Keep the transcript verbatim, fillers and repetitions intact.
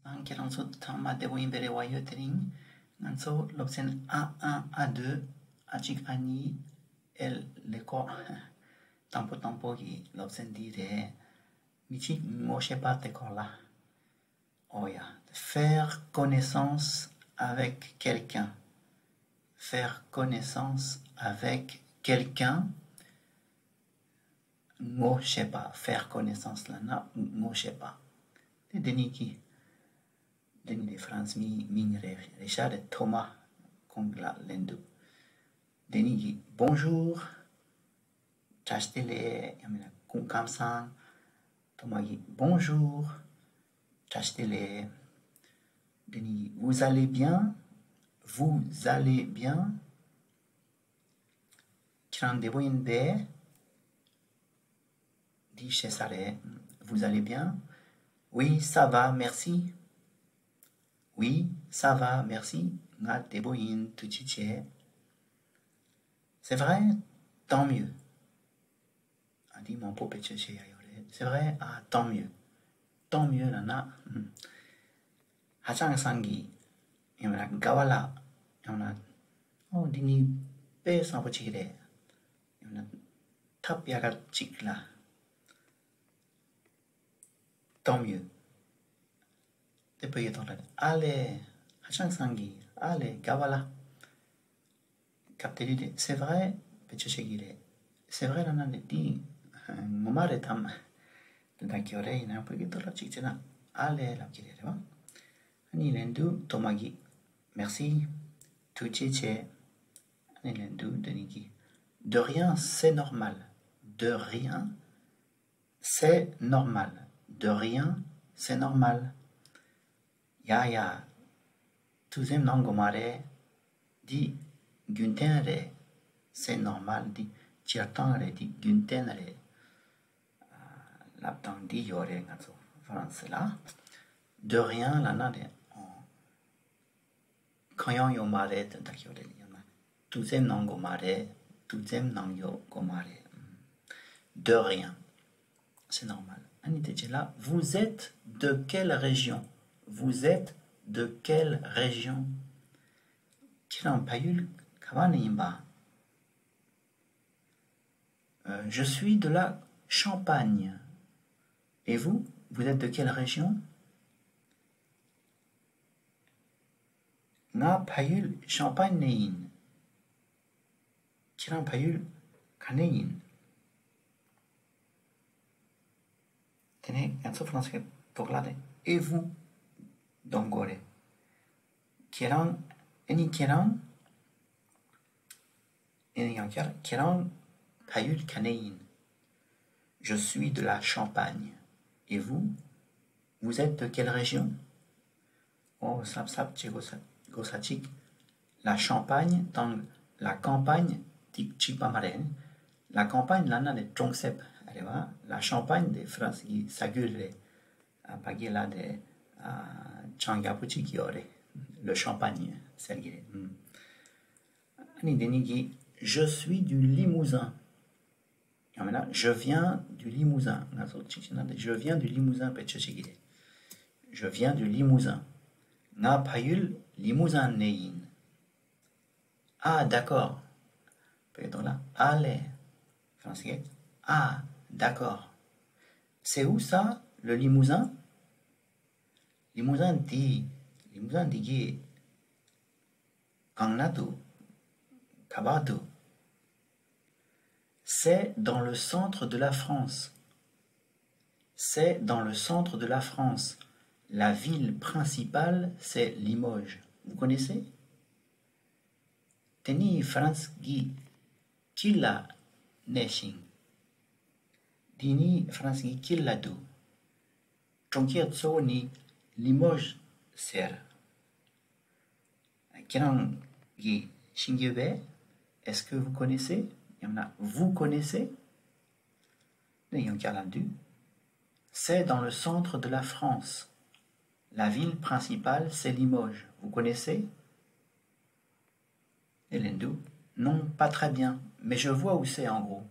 ཨང་། ཁྱེད་རང་ཚོ་ཚང་མ་བདེ་པོ་ཡིན་པའི་རེ་བ་ཡོད། དེ་རིང་ང་ཚོ་སློབ་ཚན་ཨ་ཨ་ཨ་དུ་ཨ་གཅིག་ཨ་གཉིས་ཨེལ་ལེ་ཀོ་དང་པོ་དང་པོ་གི་སློབ་ཚན་འདི་རེད། མི་གཅིག་ངོ་ཤེས་པ་དེ་སྐོར་ལ། ཨོ་ཡ། Faire connaissance avec quelqu'un. Faire connaissance avec quelqu'un. ངོ་ཤེས་པ། Faire connaissance ལབ་ན་ངོ་ཤེས་པ། དེ་འདི་ནི་གི། འདི་ནི་ཧྥ་རན་སི་མི་མིང་རེད། རེད་ཤག་རེད། ཐོ་མ་ཁོང་ལ་ལན་འདུག་འདི་ནི་གི་Bonjour། བཀྲ་ཤིས་བདེ་ལེགས། ཡང་མིན་ན་སྐུ་ཁམས་བཟང་། ཐོ་མ་གི་Bonjour། བཀྲ་ཤིས་བདེ་ལེགས། འདི་ནི་Vous allez bien? Vous allez bien? ཁྱེད་རང་བདེ་པོ་ཡིན་པས། འདི་ཤེས་ས་རེད། Vous allez bien? Oui, ça va, merci. Oui, ça va, merci. ང་བདེ་པོ་ཡིན། ཐུགས་རྗེ་ཆེ། C'est vrai? Tant mieux. ཨ། འདི་མང་པོ་བེད་སྤྱོད་བྱེད་ཡ་ཡོད་རེད། C'est vrai? Ah, tant mieux. Tant mieux ལབ་ན། ཧ་ཅང་བཟང་གི། ཡང་ན་དགའ་བ་ལ། ཡང་ན། ཨོ། འདི་ནི་དཔེ་བཟང་པོ་ཅིག་རེད། ཡང་ན་ཐབས་ཡག་ག་ཅིག་ལ། Tant mieux. དེ་བོད་ཡིག་ཐོག་ལ། ཨ་ལས། ཧ་ཅང་བཟང་གི། ཨ་ལས། དགའ་བ་ལ། སྐབས་དེ་དུས་དེ། C'est vrai བེད་སྤྱོད་བྱེད་ཀྱི་རེད། C'est vrai ལབ་ན་ནི་འདི་ངོ་མ་རེད་དམ། དེ་འདྲ་གི་ཡོད་རེད། ཡིན་ནའང་བོད་ཀྱི་ཐོག་ལ་གཅིག་བྱས་ན་ཨ་ལས་ལབ་ཀྱི་རེད། རེད་བ། ཨ་ནི་ལན་དུ་ཐོ་མ་གིས། Merci. ཐུགས་རྗེ་ཆེ། ཨ་ནི་ལན་དུ་འདི་ནི་གིས། De rien, c'est normal. De rien, c'est normal. De rien, c'est normal. ཡ་ཡ། ཐུགས་སེམས་གནང་དགོས་མ་རེད། འདི་རྒྱུན་ལྡན་རེད། C'est normal. འདི་སྤྱིར་བཏང་རེད། འདི་རྒྱུན་ལྡན་རེད། ལབ་སྟངས་འདི་ཡོད་རེད། ང་ཚོ་ཧྥ་རན་སི་ལ། De rien ལབ་ན་རེད། ཨོ། གང་ཡང་ཡོད་མ་རེད་དེ་འདྲ་ཡོད་རེད། ཡང་ན་ཐུགས་སེམས་གནང་དགོས་མ་རེད། ཐུགས་སེམས་གནང་ཡོད་དགོས་མ་རེད། De rien. C'est normal. ཨ་ནི་དེ་རྗེས་ལ། Vous êtes de quelle région? Vous êtes de quelle région? ཁྱེད་རང་ཕ་ཡུལ་ག་བ་ནས་ཡིན་པ། Euh, je suis de la Champagne. Et vous, vous êtes de quelle région? ང་ཕ་ཡུལ་ཤམ་པ་ཉི་ནས་ཡིན། ཁྱེད་རང་ཕ་ཡུལ་ག་ནས་ཡིན། དེ་ནས་ང་ཚོ་ཧྥ་རན་སི་སྐད་ཐོག་ལ་དེ། Et vous? འདོན་དགོས་རེད། ཁྱེད་རང་། ཨ་ནི་ཁྱེད་རང་། ཨ་ནི་ཡང་བསྐྱར། ཁྱེད་རང་ཕ་ཡུལ་ག་ནས་ཡིན། Je suis de la Champagne. Et vous? Vous êtes de quelle région? ཨོ། གཟབ་གཟབ་བྱེད་དགོས་ས་དགོས་ས་གཅིག La Champagne དང་La Campagne དེ་གཅིག་པ་མ་རེད། La Campagne ལབ་ན་ནི་གྲོང་གསེབ་རེད་བ། La Champagne དེ་ཧྥ་རན་སི་གི་ས་རྒྱུད་རེད། ཨ། ཕ་གི་ལ་དེ། ཨ། ཆང་ཡག་པོ་གཅིག་ཡོད་རེད། Le Champagne ཟེར་གི་རེད། ཨུམ། ཨ་ནི་འདི་ནི་གི། Je suis du Limousin. ཡང་མིན་ན། Je viens du Limousin. ང་ཚོ་གཅིག་བྱས་ན་འདི། Je viens du Limousin བེད་སྤྱོད་བྱེད་ཀྱི་རེད། Je viens du Limousin. ང་ཕ་ཡུལ་ལི་མུ་ཟན་ནས་ཡིན། Ah, d'accord. བོད་ཡིག་ཐོག་ལ། ཨ་ལས། ཧྥ་རན་སི་སྐད། Ah, d'accord. C'est où ça, le Limousin? ལི་མུ་ཟན་འདི། ལི་མུ་ཟན་འདི་གི་གང་ན་འདུག་ག་པར་འདུག C'est dans le centre de la France. C'est dans le centre de la France. La ville principale, c'est Limoges. Vous connaissez? དེ་ནི་ཧྥ་རན་སི་གི་དཀྱིལ་ལ་གནས་ཤིང་། འདི་ནི་ཧྥ་རན་སི་གི་དཀྱིལ་ལ་འདུག་གྲོང་ཁྱེར་གཙོ་བོ་ནི་ལི་མོ་ཟེར། ཁྱེད་རང་གིས་ཤེས་ཀྱི་ཡོད་པས། Est-ce que vous connaissez? ཡང་ན། Vous connaissez? ནས་ཡང་བསྐྱར་ལབ་དུས། C'est dans le centre de la France. La ville principale, c'est Limoges. Vous connaissez? ནས་ལན་དུ། Non, pas très bien, mais je vois où c'est en gros.